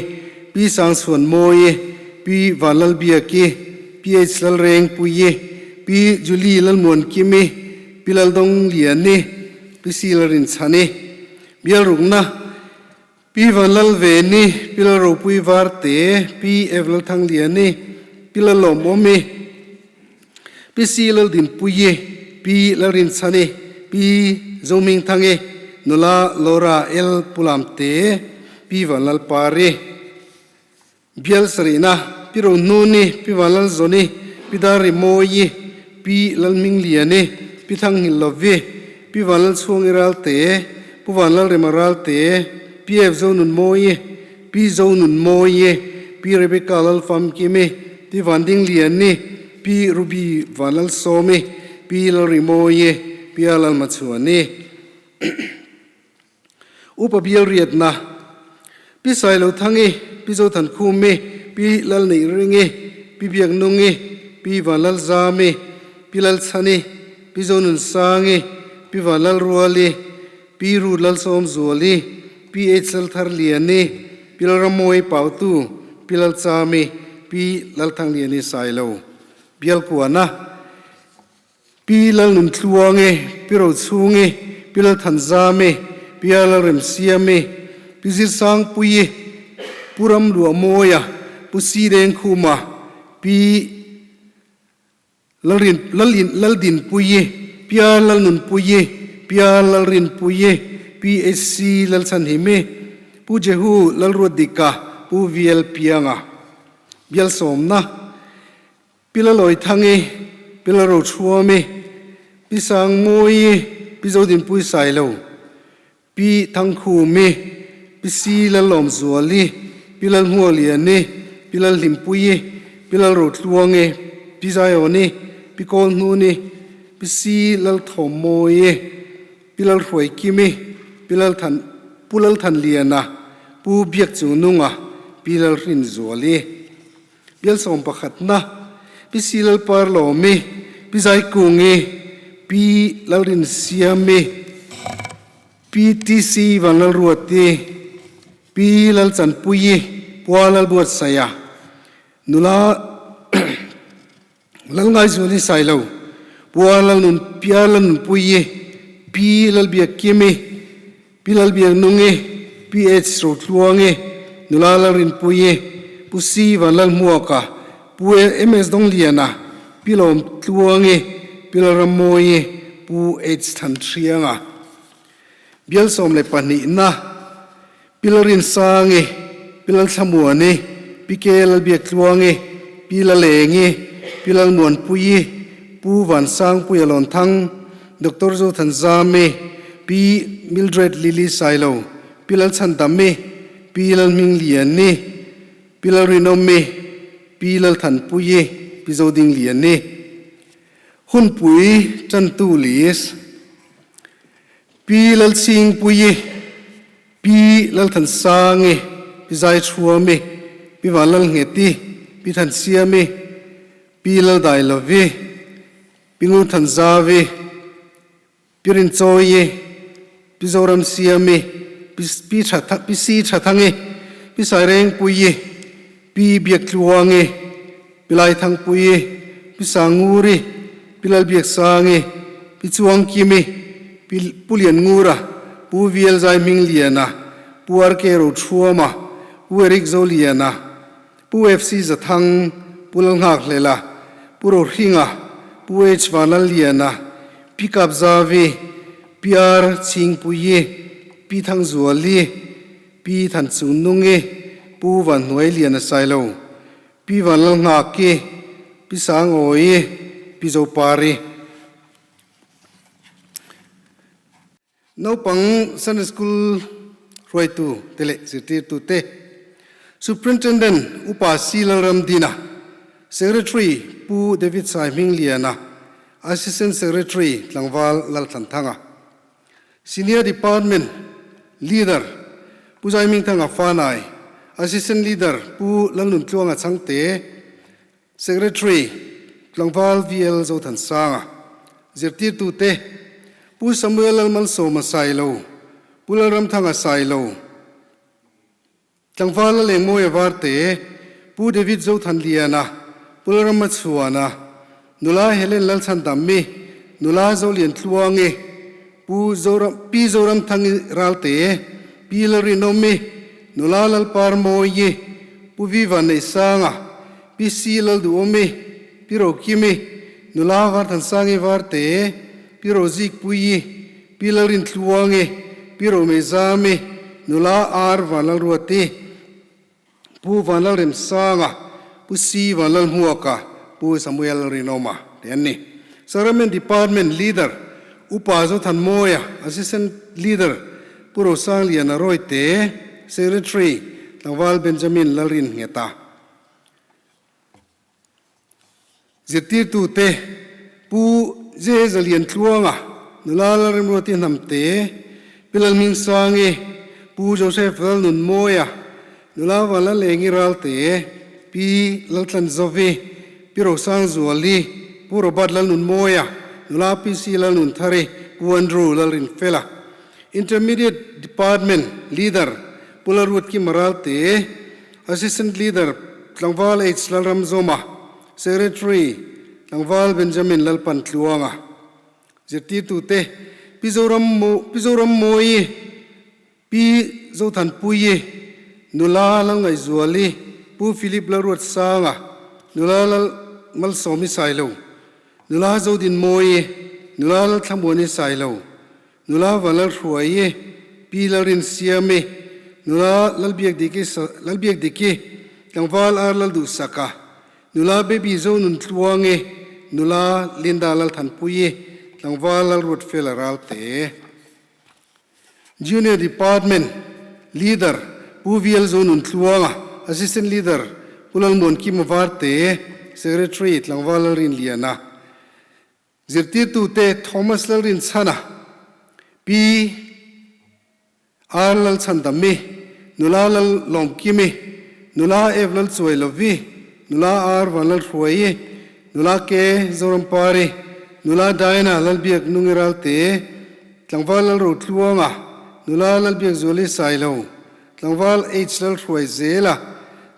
Pi Sangchhuanmawii, Pi Vanlalbiaki, Pi H Lalrengpuii, Pi Julie Lalmuankimi, Pi Laldongliani, Pi C Lalrinchhani. Bialrukna. Pi Vanlalveni, Pi Lalropui Varte, Pi Ev Lalthangliani, Pi Lalawmawmi, Pi Si Laldinpuii, Pi Lalrinchhani, Pi Zohmingthangi, Nula Laura L Pulamte, Pi Vanlalpari. Bial sarihna, Pi Rohnuni, Pi Vanlalzawni, Pi Darrimawi, Pi Lalhmingliani, Pi Thangnghillovi, Pi Vanlalchhuangi Ralte, Pu Vanlalrema Ralte, Pi F Zonunmawi, Pi Zonunmawi, Pi Rebecca Lalfamkimi, Pi Vandingliani, Pi Ruby Vanlalsawmi, Pi Lalrimawi, Pi Lalmachhuani. Upa Bial Riatna, Pi Sailothangi, Pi Zothankhumi, Pi Lalneihringi, Pi Biaknungi, Pi Vanlalzami, Pi Lalchhani, Pi Zonunsangi, Pi Vanlalruali, Pi Ruth Lalsawmzuali, Pi H Laltharliani, Pi Lalrammawi Pautu, Pi Lalchami, Pi Lalthangliani Sailo, Bialkuana. Pi Lalnuntluangi, Pi Rochhungi, Pi Lalthanzami, Pi Lalremsiami, Pi Zirsangpuii, Pu Ramluahmawia, Pu Sidengkhuma, Pi Lalrin Lalin Laldinpuii, Pi Lalnunpuii, Pi Lalrinpuii, Pi HC Lalchhanhimi, Pu Jehu Lalruatdika, Pu VL Pianga. Bialsawmna. Pi Lalawithangi, Pi Lalrochhuami, Pi Sangmawii, Pi Zodinpui Sailo, Pi Thangkhumi, Pi Si Lalawmzuali, Pi Lalhmualiani, Pi Lalhlimpuii, Pi Lalrotluangi, Pi Zaiawni, Pi Kawlhnuni, Pi Si Lalthawmmawii, Pi Lalhruaikimi, Pi Lalthan Pu Lalthanliana, Pu Biakchungnunga, Pi Lalhrinzuali. Bial sawm pakhatna, Pi Si Lalparlawmi, Pi Zaikungi, Pi Lalrinsiami, Pi TC Vanlalruati, Pi Lalchanpuii, Pua Lalbuatsaia, Nula Lalngaizuali Sailo, Pua Lalnun Pia Lalnunpuii, Pi Lalbiakkimi, Pi Lalbiaknungi, Pi H Rotluangi, Nula Lalrinpuii, Pu Si Vanlalhmuaka, Pu MS Dongliana, Pi Lawmtluangi, Pi Lalrammawii, Pu H Thanhrianga. Bial 12na, Pi Lalrinsangi, Pi Lalthlamuani, Pi Ke Lalbiaktluangi, Pi Lalengi, Pi Lalmuanpuii, Pu Vansangpuia Lawnthang, Doctor Zothanzami, Pi Mildred Lily Sailo, Pi Lalchhandami, Pi Lalhmingliani, Pi Lalrinawmi, Pi Lalthanpuii, Pi Zodingliani. Hunpui Tantu List. Pi Lalchingpuii, Pi Lalthansangi, Pi Zaichhuami, Pi Vanlalngheti, Pi Thansiami, Pi Laldailovi, Pi Ngurthanzavi, Pi Rinchawii, Pi Zoramsiami, Pi Pi Pi Si Thathangi, Pi Sairengpuii, Pi Biaktluangi, Pi Laithangpuii, Pi Sanguri, Pi Lalbiaksangi, Pi Chuangkimi, Pi Pu Lianngura, Pu VL Zaihmingliana, Pu RK Rochhuama, Pu Eric Zoliana, Pu FC Zathang, Pu Lalnghakhlehla, Pu Rohringa, Pu H Vanlalliana, Pi Kapzavi, Pi R Chhingpuii, Pi Thangzuali, Pi Thanchungnungi, Pu Vanhnuailiana Sailo, Pi Vanlalnghaki, Pi Sangawii, Pi Zopari. Naupang Sunday School hruaitu te leh zirtirtu te, Superintendent Upa C Lalramdina, Secretary Pu David Saihmingliana, Assistant Secretary Tlangval Lalthlanthanga, Senior Department Leader Pu Zaimingthanga Fanai, Assistant Leader Pu Lalnuntluanga Chhangte, Secretary Tlangval VL Zothansanga, Zirtirtute Pu Samuel Lalmalsawma Sailo, Pu Lalramthanga Sailo, Tlangval Lalengmawia Varte, Pu David Zothanliana, Pu Lalramachhuana, Nula Helen Lalchhandammi, Nula Zoliantluangi, Pu Zoram Pi Zoramthangi Ralte, Pi Lalrinawmi, Nula Lalparmawii, Pu Vi Vanneihsanga, Pi Si Lalduhawmi, Pi Rokimi, Nula Varthansangi Varte, Pi Rozikpuii, Pi Lalrintluangi, Pi Romeizami, Nula Ar Vanlalruati, Pu Vanlalremsanga, Pu Si Vanlalhmuaka, Pu Samuel Rinawma te an ni. Sacrament Department Leader, Upa Zothanmawia, Assistant Leader, Pu Rosangliana Rawite, Secretary, Tlangval Benjamin Lalrinngeta. Zirtirtute, Pu Je Zaliantluanga, Nula Lalremruati Hnamte, Pi Lalhmingsangi, Pu Joseph Lalnunmawia, Nula Vanlalengi Ralte, Pi Laltlanzovi, Pi Rosangzuali, Pu Robert Lalnunmawia, Nula PC Lalnunthari, Pu Andrew Lalrinfela. Intermediate Department Leader, Pu Lalruatkima Ralte, Assistant Leader Tlangval H Lalramzawma, Secretary Tlangval Benjamin Lalpantluanga, Zirtirtute Pi Zoram Pi Zorammawi, Pi Zothanpuii, Nula Lalngaihzuali, Pu Philip Lalruatsanga, Nula Lal Malsawmi Sailo, Nula Zodinmawii, Nula Lalthlamuani Sailo, Nula Vanlalhruaii, Pi Lalrinsiami, Nula Lalbiakdiki Lalbiakdiki, Tlangval Ar Lalduhsaka, Nula Baby Zonuntluangi, Nula Linda Lalthanpuii, Tlangval Lalruatfela Ralte. Junior Department Leader Pu VL Zonuntluanga, Assistant Leader Pu Lalmuankima Varte, Secretary Tlangval Lalrinliana. Zirtirtute Thomas Lalrinchhana, Pi R Lalchhandami, Nula Lal Lawmkimi, Nula Ev Lalchuailovi, Nula R Vanlalhruaii, Nula K Zorampari, Nula Diana Lalbiak Nungiralte, Tlangval Lalrotluanga, Nula Lalbiakzuali Sailo, Tlangval H Lalhruaizela,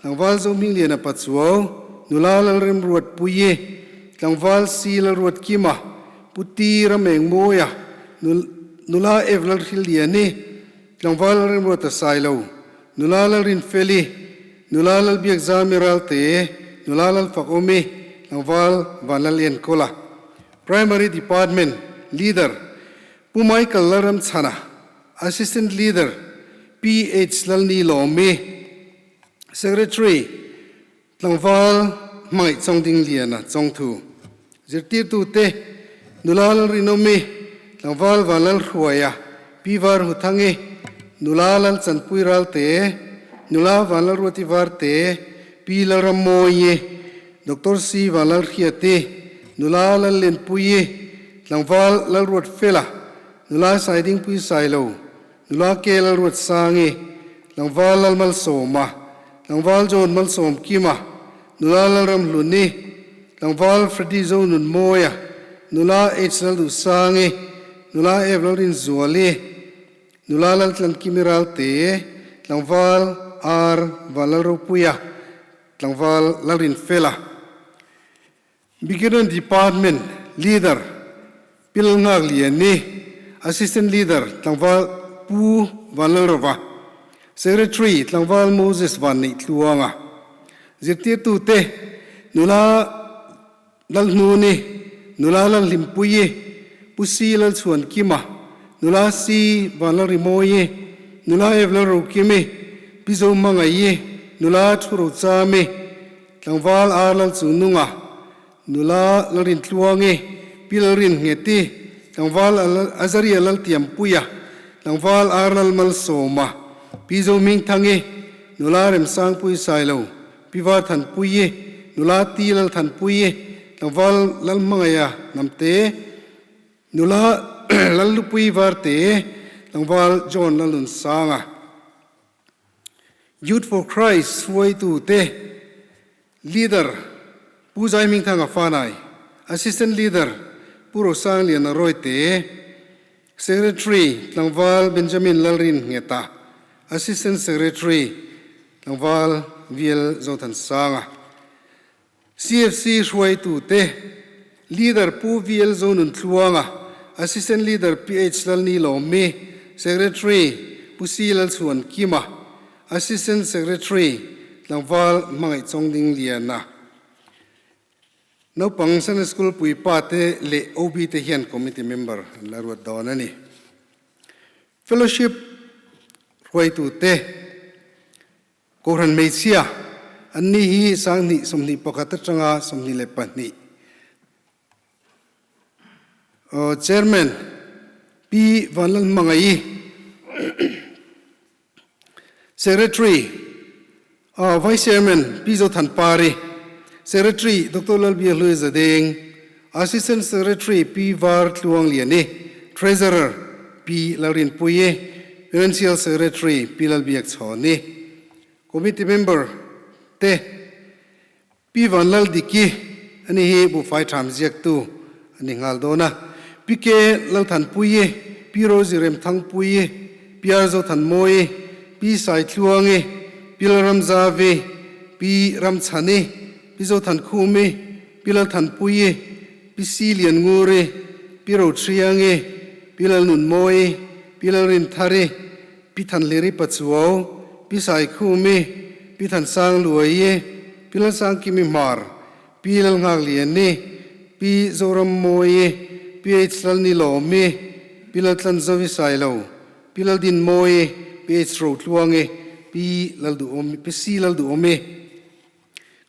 Tlangval Zohmingliana Pachuau, Nula Lalremruatpuii, Tlangval C Lalruatkima, Pu T Ramengmawia, Nula F Lalhrilliani, Tlangval Lalremruata Sailo, Nula Lalrinfeli, Nula Lalbiakzami Ralte, Nula Lalfakawmi, Tlangval Vanlalenkawla. Primary Department Leader, Pu Michael Lalramchhana, Assistant Leader, PH Lalnilawmi, Secretary, Tlangval Hmangaih Chawngdingliana Chawngthu, Zirtirtute, Nula Lalrinawmi, Tlangval Vanlalhruaia, Pi Var Huthangi, Nula Lalchanpui Ralte, Nula Vanlalruati Varte, Pi Lalrammawi, Doctor C Vanlalhriati, Nula Lallenpuii, Tlangval Lalruatfela, Nula Saidingpui Sailo, Nula Ke Lalruatsangi, Tlangval Lalmalsawma, Tlangval John Malsawmkima, Nula Lalramhluni, Tlangval Freddy Zonunmawia, Nula H Lalduhsangi, Nula F Lalrinzuali, Nula Laltlankimi Ralte, Tlangval R Vanlalropuia, Tlangval Lalrinfela. Beginner Department Leader Pil Nghak Liani, Assistant Leader Tlangval Pu Vanlalrova, Secretary Tlangval Moses Vanneihtluanga, Zirtirtute Nula Lalhnuni, Nula Lalhlimpuii, Pu Si Lalchhuankima, Nula Si Vanlalrimawii, Nula Ev Lalrokimi, Pi Zohmangaii, Nula Thurocami, Tlangval Ar Lalchungnunga, Nula Lalrintluangi, Pi Lalrinngeti, Tlangval Azaria Laltiampuia, Tlangval Ar Lalmalsawma, Pi Zohmingthangi, Nula Remsangpui Sailo, Pi Varthanpuii, Nula Ti Lalthanpuii, Tlangval Lalhmangaia Hnamte, Nula Lallupui Varte, Tlangval John Lalnunsanga. Youth for Christ hruaitute Leader Pu Zaimingthanga Fanai, Assistant Leader Pu Rosangliana Rawite, Secretary Tlangval Benjamin Lalrin Ngheta, Assistant Secretary Tlangval VL Zothansanga. CFC hruaitute Leader Pu VL Zonuntluanga, Assistant Leader PH Lalnilawmi, Secretary Pu C Lalchhuankima, Assistant Secretary Tlangval Hmangaih Chawngding Liana, Naupang Sunday School puipa te leh OB te hian Committee member an la ruat dawn a ni. Fellowship hruaitu te, Kohhran hmeichhia an ni hi 2021 atanga 22 Chairman Pi Vanlalhmangaih, Secretary, Vice Chairman Pi Zothanpari, Secretary Doctor Lalbiahlui Zadeng, Assistant Secretary Pi Var Tluangliani, Treasurer Pi Lalrinpuii, Financial Secretary Pi Lalbiakchhawni, Committee Member te Pi Vanlaldiki a ni hi buhfai ṭham ziaktu a ni nghal dawn a. Pi Ke Lalthanpuii, Pi Rosie Remthangpuii, Pi Ar Zothanmawii, Pi Saitluangi, Pi Lalramzavi, Pi Ramchhani, Pi Zothankhumi, Pi Lalthanpuii, Pi Si Liannguri, Pi Rothriangi, Pi Lalnunmawii, Pi Lalrinthari, Pi Thanhliri Pachuau, Pi Saikhumi, Pi Thansangluaii, Pi Lalsangkimi Hmar, Pi Lalnghakliani, Pi Zorammawii, Pi H Lalnilawmi, Pi Laltlanzovi Sailo, Pi Laldinmawii, Pi H Rotluangi, Pi Lalduhawmi, Pi C Lalduhawmi.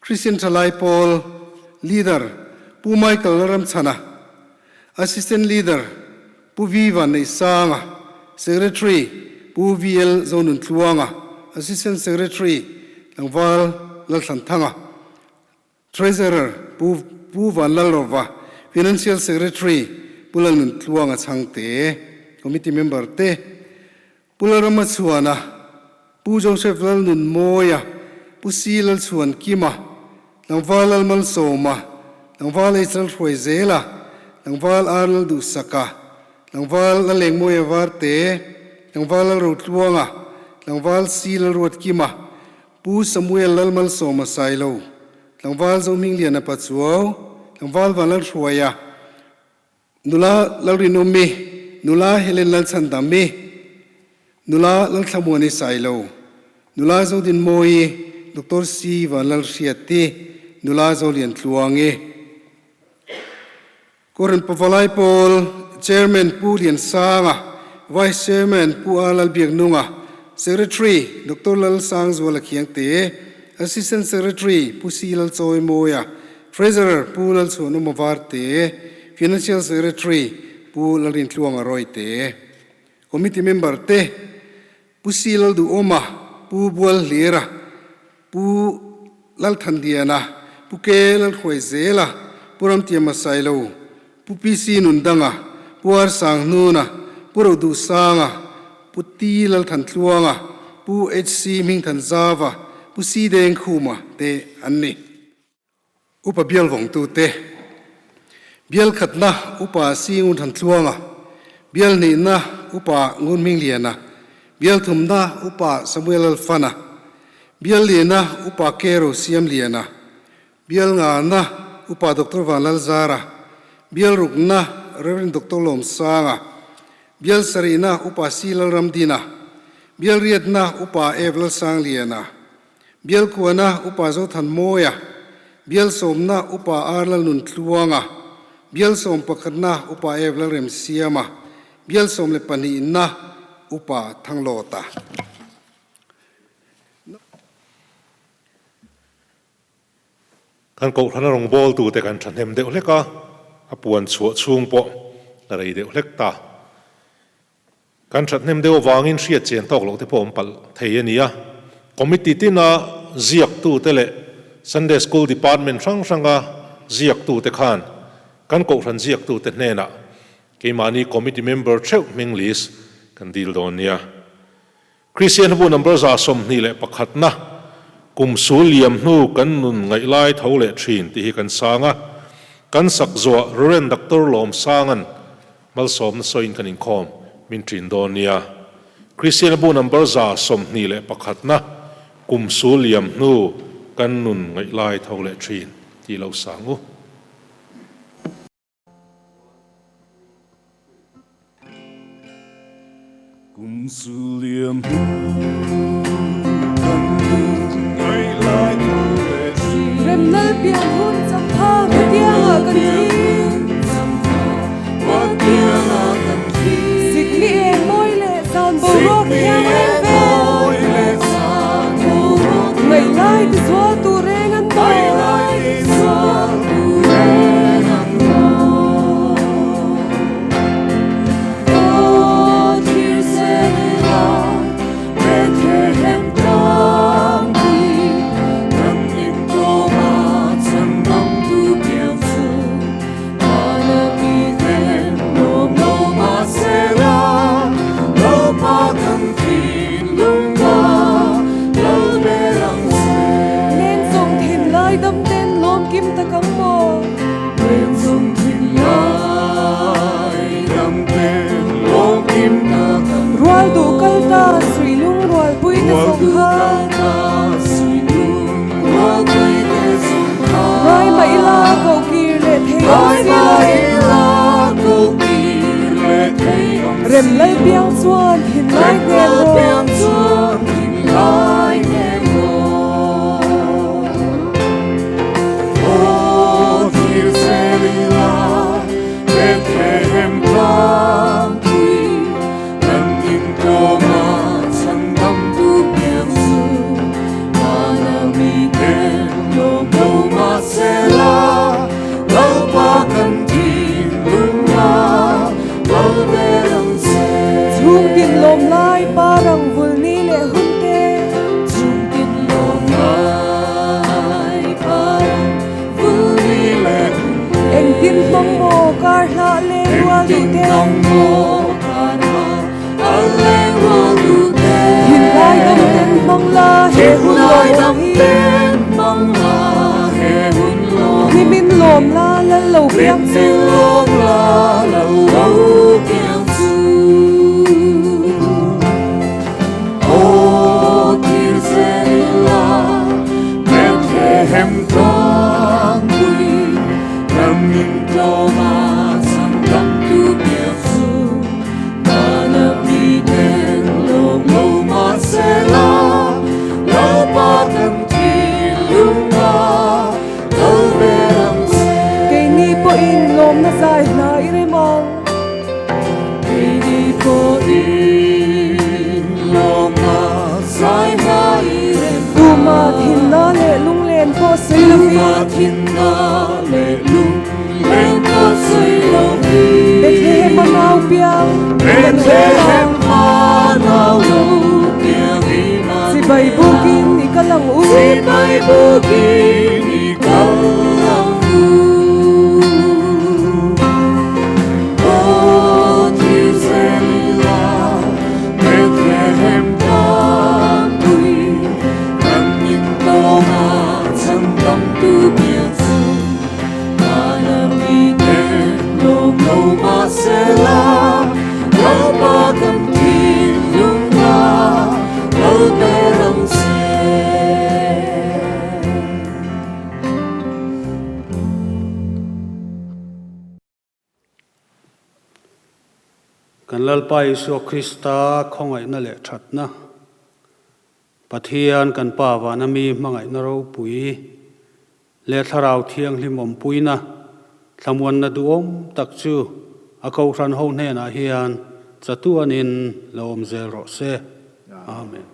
Christian Thalai Pawl Leader Pu Michael Lalramchhana, Assistant Leader Pu V Vanneihsanga, Secretary Pu VL Zonuntluanga, Assistant Secretary Tlangval Lalthlanthanga, Treasurer Pu Pu Vanlalrova, Financial Secretary Pu Lalnuntluanga Chhangte, Committee Member te Pu Lalramachhuana, Pu Joseph Lalnunmawia, Pu Si Lalchhuankima, Tlangval Lalmalsawma, Tlangval H Lalhruaizela, Tlangval R Lalduhsaka, Tlangval Lalengmawia Varte, Tlangval Lalrotluanga, Tlangval Si Lalruatkima, Pu Samuel Lalmalsawma Sailo, Tlangval Zohmingliana Pachuau, Tlangval Vanlalhruaia, Nula Lalrinawmi, Nula Helen Lalchhandami, Nula Lalthlamuani Sailo, Nula Zodinmawii, Doctor C Vanlalhriati, Nula Zoliantluangi. Kohhran Pavalai Pawl Chairman Pu Liansanga, Vice Chairman Pu A Lalbiaknunga, Secretary Doctor Lalsangzuala Khiangte, Assistant Secretary Pu C Lalchawimawia, Treasurer Pu Lalchhuanawma Varte, Financial Secretary Pu Lalrintluanga Rawite, Committee Member te Pu Si Lalduhawma, Pu Bualhlira, Pu Lalthanliana, Pu Ke Lalhruaizela, Pu Ramtiama Sailo, Pu PC Nundanga, Pu Ar Sanghnuna, Pu Roduhsanga, Pu T Lalthantluanga, Pu HC Hmingthanzava, Pu C Dengkhuma te an ni. Upa bial vawngtute, bial khatna Upa Si Ngun Thantluanga, bial hnihna Upa Ngun Hmingliana, bial thumna Upa Samuel Alfana, bial lina Upa Kero Siamliana, bial ngana Upa Doctor Vanlalzara, bial rukna Rev Doctor Lawmsanga, bial sarihna Upa Si Lalramdina, bial riatna Upa Ev Lalsangliana, Bial Kuana Upa Zothanmawia, Bial Sawmna Upa Ar Lalnuntluanga, Bial Sawm Pakhatna Upa Ev Lalremsiama, Bial 12na Upa Thanglawta. Kan Kohhrana rawngbawltute kan thahnem deuh hlek a, a puan chhuah chhung pawh a rei deuh hlek ta. Kan thathnem deuh avangin hriat chian tawk loh te pawh awm palh thei a ni a. Committee tina ziaktute leh Sunday School Department hrang hranga ziaktute khan kan kohhran ziaktute hnenah keimahni committee member theuh hming list kan dil dawn nia. Kristian bu number 21 na kum sul liam hnu kan nun ngaih lai tho leh thin tih hi kan sang a, kan sak zuah Rev. Doctor Lawmsanga'n malsawmna sawiin kan inkhawm min thin dawn nia. Kristian bu number 21 na kum sul liam hnu kan nun ngaih lai tho leh thin tih lo sang u. Kum su liam hnu. pian hun champha khatiangah kan thlir. Sikni eng mawi leh zan boruak thiang reng vel. Ngaih lai ti zual tur reng an mawi. Lengzawng thinlai dam ten lawmkim tak ang maw? Rual duh kal ta suilung rualpui te zawng kha. Ngai mah ila koh kir leh thei awm si lo. Rem lal piang chuan thinlai hnem rawh. Chhungtin lawm lai parang vul ni leh hun te. Engtin hmang maw kar hlah leng rual duh te. Thinlai dam ten hmang la he hun lawm hi. Hnimin lawm la lal lo piang chu. Keini pawhin lawmna zai hna i rem ang. Tuma thinna leh lunglen pawh sawi lovin. Bethlehem a nau piang Emmanuel. Chibai bukin i kal ang u. Kan Lalpa Isua Krista khawngaihna leh thatna, Pathian kan Pa vana mi hmangaihna ropui leh Thlarau Thianghlim awmpuina thlamuanna duhawm tak chu a Kohhran ho hnenah hian chatuanin lo awm zel rawh se. Amen.